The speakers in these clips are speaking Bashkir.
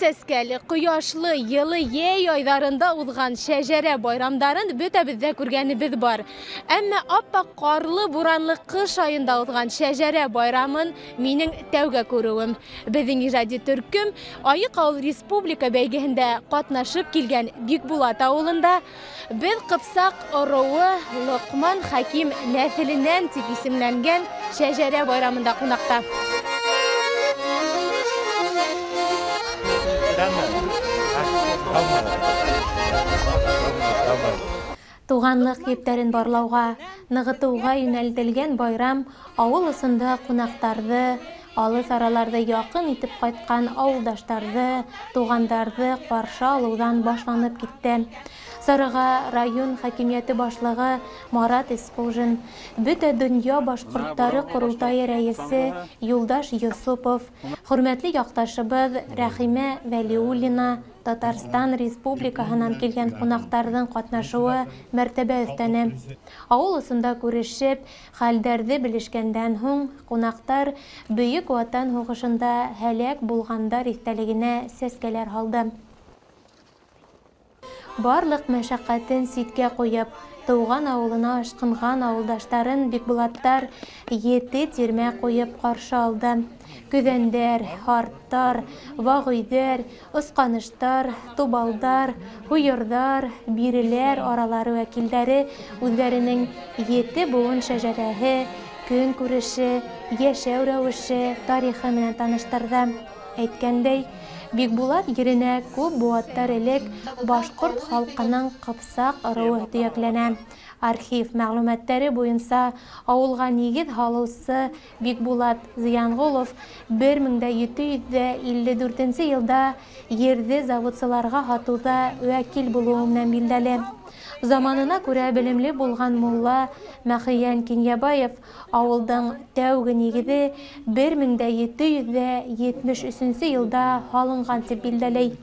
Гөл сәскәле, кояшлы, йылы йәй айҙарында уҙған шәжәрә байрамдарын бөтәбеҙ ҙә күргәнебеҙ бар. Әммә аппаҡ ҡарлы, буранлы ҡыш айында уҙған шәжәрә байрамын минең тәүгә күреүем. Беҙҙең ижади төркөм Айыҡ ауыл республика бәйгеһендә ҡатнашып килгән Бикбулат ауылында беҙ Ҡыпсаҡ ырыуы Лоҡман Хәким нәҫеленән тип исемләнгән шәжәрә байрамында ҡунаҡта. Туғанлыҡ ептәрен барлауға, нығытыуға йүнәлтелгән байрам ауыл осонда ҡунаҡтарҙы, алыҫ араларҙы яҡын итеп ҡайтҡан ауылдаштарҙы, туғандарҙы ҡаршы алыуҙан башланып китте. Сараға район хакимиәте башлығы Марат Исҡужин, бөтә донъя башҡорттары ҡоролтайы рәйесе Юлдаш Йосопов, хөрмәтле яҡташыбыҙ Рәхимә Вәлиуллина, Татарстан Республикаһынан килгән ҡунаҡтарҙың ҡатнашыуы мәртәбә өҫтәне. Ауыл осонда күрешеп, хәлдәрҙе белешкәндән һуң ҡунаҡтар Бөйөк Ватан һуғышында һәләк булғандар иҫтәлегенә сәскәләр һалды. Барлыҡ мәшәҡәтен ситкә ҡуйып, тыуған ауылына ашҡынған ауылдаштарын Бикбулаттар ете тирмә ҡуйып ҡаршы алды. Көҙәндәр, һарттар, ваҡ өйҙәр, осҡаныштар, тубалдар, һуйырҙар, биреләр аралары вәкилдәре үҙҙәренең ете быуын шәжәрәһе, көнкүреше, йәшәү рәүеше, тарихы менән таныштырҙы. Әйткәндәй, Бикбулат еренә күп быуаттар элек башҡорт халҡының Ҡыпсаҡ ырыуы төйәкләнә. Архив мәғлүмәттәре буйынса ауылға нигеҙ һалыусы Бикбулат Зыянғолов 1754 йылда ерҙе заводсыларға һатыуҙа вәкил булыуы менән билдәле. Заманына күрә белемле булған мулла Мәхийән Кинйәбаев ауылдың тәүге нигеҙе 1773 йылда һалынған тип билдәләй.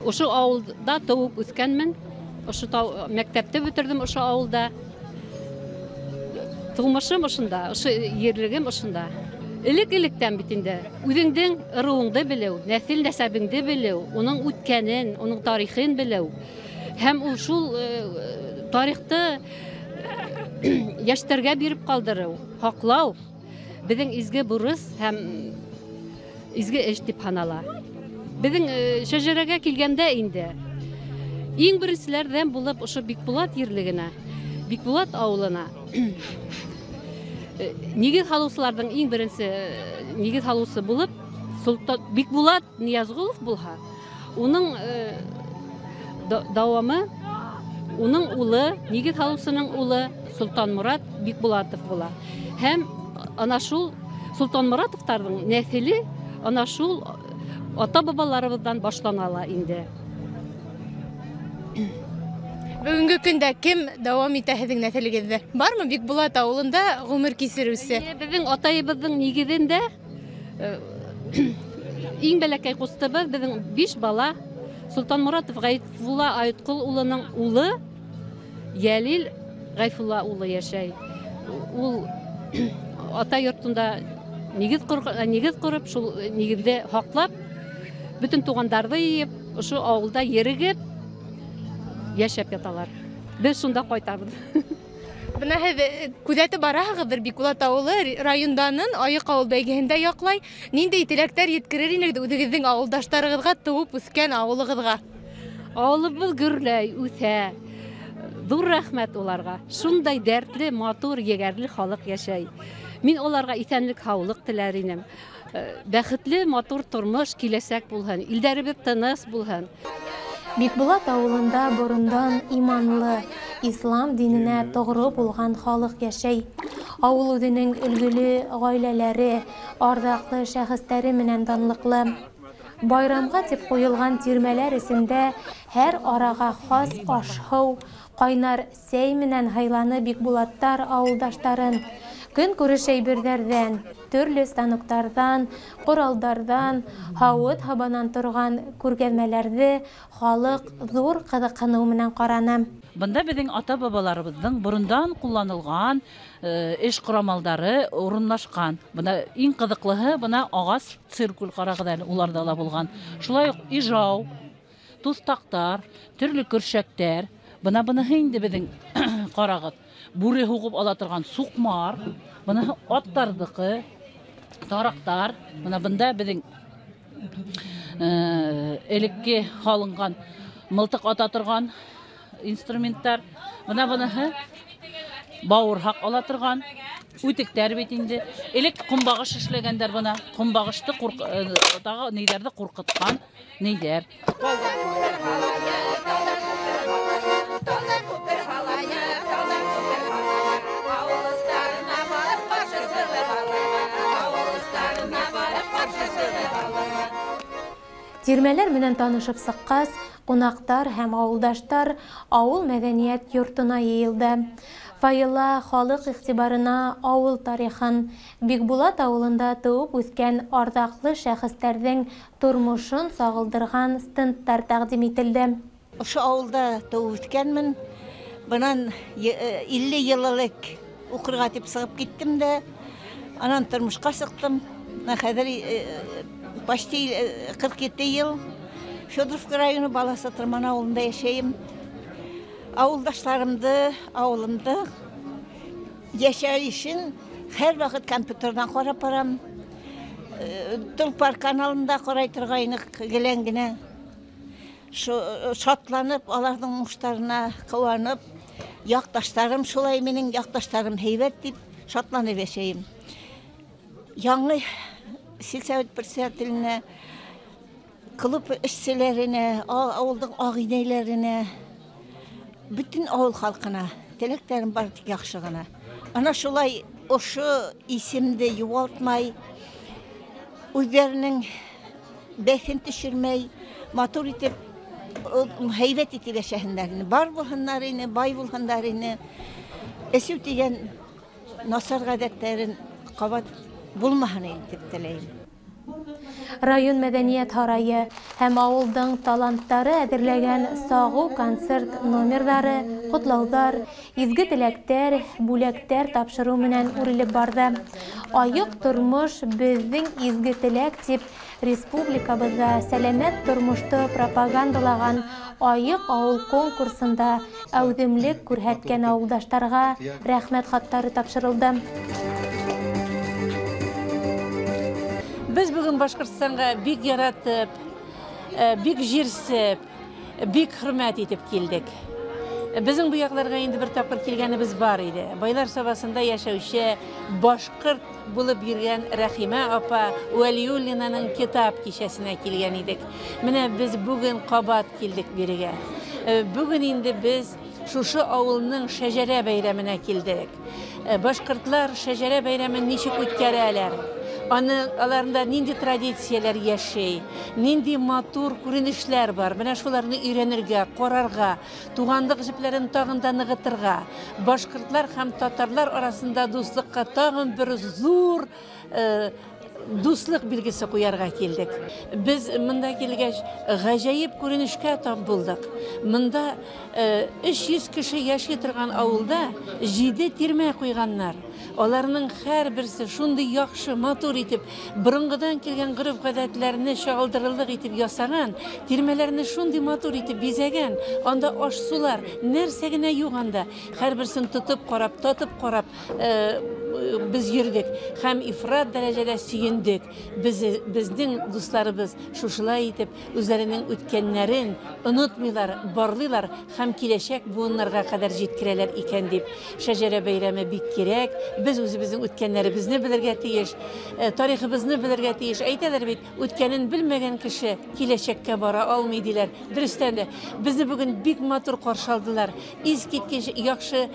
Ошо ауылда тыуып үҫкәнмен, ошо мәктәпте бөтөрҙөм ошо ауылда. Тыумышым ошонда, ошо ерлегем ошонда. Элек-электән бит инде үҙеңдең ырыуыңды белеү, нәҫел-нәсәбеңде белеү, уның үткәнен, уның тарихын белеү. Һәм ул шул тарихты йәштәргә биреп ҡалдырыу, һаҡлау беҙҙең изге бурыс һәм изге эш тип һанала. Беҙҙең шәжәрәгә килгәндә инде иң беренселәрҙән булып ошо Бикбулат ерлегенә, Бикбулат ауылына нигеҙ һалыусыларҙың иң беренсе нигеҙ һалыусы булып Солтан Бикбулат Ниязғолов булһа, уның дауамы, уның улы, нигеҙ һалыусының улы Солтанморат Бикбулатов була. Һәм ана шул Солтанморатовтарҙың нәҫеле ана шул ата-бабаларыбыҙҙан башлана ла инде. Бөгөнгө көндә кем дауам итә һеҙҙең нәҫелегеҙҙе? Бармы Бикбулат ауылында ғүмер кисереүсе? Беҙҙең атайыбыҙҙың нигеҙендә иң бәләкәй ҡустыбыҙ, беҙҙең 5 бала. Солтанморатов Ғәйфулла Айытҡол улының улы Йәлил Ғәйфулла улы йәшәй. Ул ата йортонда нигеҙ ҡороп, шул нигеҙҙе һаҡлап, бөтөн туғандарҙы йыйып, ошо ауылда ерегеп йәшәп яталар. Беҙ шунда ҡайтабыҙ. Бына һеҙ күҙәтеп бараһығыҙҙыр, Бикбулат ауылы район данын Айыҡ ауыл бәйгеһендә яҡлай. Ниндәй теләктәр еткерер инегеҙ үҙегеҙҙең ауылдаштарығыҙға, тыуып үҫкән ауылығыҙға? Ауылыбыҙ гөрләй, үҫә. Ҙур рәхмәт уларға. Шундай дәртле, матур, егәрле халыҡ йәшәй. Мин уларға иҫәнлек, һаулыҡ теләр инем. Бәхетле, матур тормош, киләсәк булһын, илдәребеҙ тыныс булһын. Бикбулат ауылында борондан иманлы, ислам диненә тоғро булған халыҡ йәшәй. Ауыл үҙенең өлгөлө ғаиләләре, арҙаҡлы шәхестәре менән данлыҡлы. Байрамға тип ҡуйылған тирмәләр эсендә һәр араға хас аш-һыу, ҡайнар сәй менән һыйланы Бикбулаттар ауылдаштарын. Көнкүреш әйберҙәрҙән, төрлө станоктарҙан, ҡоралдарҙан, һауыт-һабанан торған күргәҙмәләрҙе халыҡ ҙур ҡыҙыҡһыныу менән ҡараны. Бында беҙҙең ата-бабаларыбыҙҙың борондан ҡулланылған эш ҡорамалдары урынлашҡан. Бына иң ҡыҙыҡлыһы, бына ағас циркуль ҡарағыҙ әле, уларҙа ла булған. Шулай уҡ ижау, туҫтаҡтар, төрлө көршәктәр. Бына быныһы инде беҙҙең ҡарағыҙ, бүре һуғып ала торған суҡмар, быныһы аттарҙыҡы, тараҡтар. Бына бында беҙҙең элекке һалынған мылтыҡ ата торған инструменттар. Бына быныһы бауырһаҡ ала торған үтектәр бит инде. Элек ҡомбағыш эшләгәндәр бына. Ҡомбағышты тағы нейҙәрҙе ҡурҡытҡан нейҙәр. Тирмәләр менән танышып сыҡҡас, ҡунаҡтар һәм ауылдаштар ауыл мәҙәниәт йортона йыйылды. Файыла халыҡ иғтибарына ауыл тарихын, Бикбулат ауылында тыуып үҫкән арҙаҡлы шәхестәрҙең тормошон сағылдырған стендтар тәҡдим ителде. Ошо ауылда тыуып үҫкәнмен. Бынан 50 йыл элек уҡырға тип сығып киттем дә, анан тормошҡа сыҡтым. Хәҙер почти 47 йыл Федоровка районы Баласы Тырман ауылында йәшәйем. Ауылдаштарымды, ауылымды йәшәйешен һәр ваҡыт компьютерҙан ҡарап барам. Толпар каналында ҡарай торғайныҡ гелән генә. Шатланып, аларҙың уңыштарына ҡыуанып, яҡташтарым шулай минең яҡташтарым һәйбәт тип шатланып йәшәйем. Яңы сельсовет председателенә, клуб эшселәренә, ауылдың ағинәйләренә, бөтөн ауыл халҡына теләктәрем бар тик яҡшы ғына. Ана шулай ошо исемде юғалтмай, үҙҙәренең бәҫен төшөрмәй, матур итеп, һәйбәт итеп йәшәһендәр ине. Бар булһындар ине, бай булһындар ине. Эсеү тигән насар ғәҙәттәрен ҡабат булмаһын ине тип теләйем. Район мәҙәниәт һарайы һәм ауылдың таланттары әҙерләгән сағыу концерт номерҙары, ҡотлауҙар, изге теләктәр, бүләктәр тапшырыу менән үрелеп барҙы. Айыҡ тормош беҙҙең изге теләк тип республикабыҙҙа сәләмәт тормошто пропагандалаған Айыҡ ауыл конкурсында әүҙемлек күрһәткән ауылдаштарға рәхмәт хаттары тапшырылды. Беҙ бөгөн Башҡортостанға бик яратып, бик жирсеп, бик хөрмәт итеп килдек. Беҙҙең был яҡларға инде бер тапҡыр килгәнебеҙ бар ине. Байлар Сабасында йәшәүсе башҡорт булып йөрөгән Рәхимә апа Вәлиуллинаның китап кисәһенә килгән идек. Менә беҙ бөгөн ҡабат килдек бирегә. Бөгөн инде беҙ шушы ауылның шәжәрә бәйрәменә килдек. Башҡортлар шәжәрә бәйрәмен нисек үткәрәләр? Аларында нинди традициялар йәшәй, нинди матур күренешләр бар. Менә шуларны өйрәнергә, ҡарарға, туғанлыҡ җепләрен тағын да нығытырға, башҡортлар һәм татарлар арасында дуҫлыҡҡа тағын бер ҙур дуҫлыҡ билгесе ҡуярға килдек. Беҙ мында килгәс ғәжәйеп күренешкә тап булдыҡ. Мында 300 кеше йәшәй торған ауылда 7 тирмә ҡуйғаннар. Аларның һәр берсе шундый яҡшы, матур итеп, боронғодан килгән ғөрөф-ғәҙәтләрне сағылдырырлыҡ итеп ясаған, тирмәләрне шундый матур итеп бизәгән, анда аш-сулар, нәрсә генә юҡ анда. Һәр берсен тотоп ҡарап, татып ҡарап, беҙ йөрҙөк һәм ифрат дәрәжәлә сөйөндөк. Беҙҙең дуҫларыбыҙ шушылай итеп үҙҙәренең үткәннәрен онотмайҙар, барлыйлар һәм киләсәк быуыннарға ҡәҙәр еткерәләр икән дип. Шәжәрә бәйрәме бик кәрәк. Беҙ үҙебеҙҙең үткәннәребеҙҙе белергә тейеш, тарихыбыҙны белергә тейеш. Әйтәләр бит, үткәнен белмәгән кеше киләсәккә бара алмай тиләр. Дөрөҫтән дә, беҙҙе бөгөн бик матур ҡаршы алдылар. Иҫ киткес яҡшы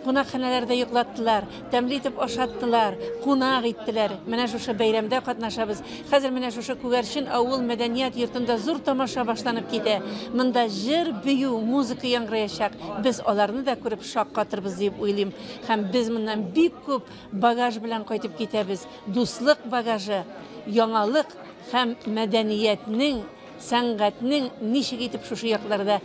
ҡунаҡханәләрҙә йоҡлаттылар, тәмле итеп ашаттылар, ҡунаҡ иттеләр. Менә шушы бәйрәмдә ҡатнашабыҙ. Хәҙер менә шушы Күгәршен ауыл мәҙәниәт йортонда ҙур тамаша башланып китә. Мында жыр, бейеү, музыка яңғыраясаҡ. Беҙ аларны да күреп шаҡ ҡатырбыҙ тип уйлайым. Һәм беҙ мындан бик күп багаж белән ҡайтып китәбеҙ. Дуҫлыҡ багажы, яңалыҡ һәм мәҙәниәтнең сәнгатьнең ничек итеп шушы якларда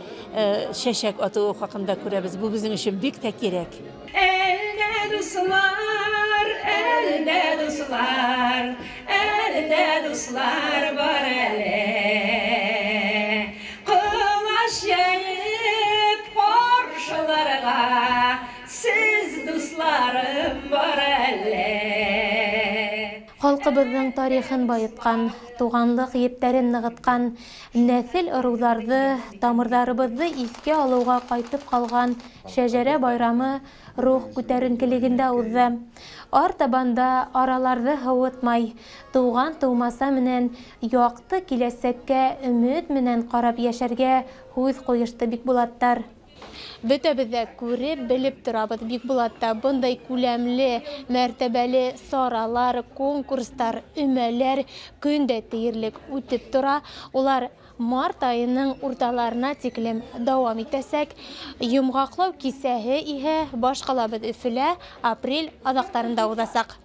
чәчәк атуы хакында күрәбез. Бу безнең өчен бик тә кирәк. Әлдә дуслар, әлдә дуслар, әлдә дуслар бар әле. Колач җәеп каршыларга сез дусларым бар әле. Халҡыбыҙҙың тарихын байытҡан, туғанлыҡ ептәрен нығытҡан, нәҫел ырыуҙарҙы, тамырҙарыбыҙҙы иҫкә алыуға ҡайтып ҡалған шәжәрә байрамы рух күтәренкелегендә уҙҙы. Артабанда араларҙы һыуытмай, туған тыумаса менән яҡты киләсәккә өмөт менән ҡарап йәшәргә һүҙ ҡуйышты бикбулаттар. Бөтәбеҙ ҙә күреп, белеп торабыҙ Бикбулатта бындай күләмле, мәртәбәле саралар, конкурстар, өмәләр көн дә тиерлек үтеп тора. Улар март айының урталарына тиклем дауам итәсәк. Йомғаҡлау кисәһе иһә баш ҡалабыҙ Өфөлә апрель аҙаҡтарында уҙасаҡ.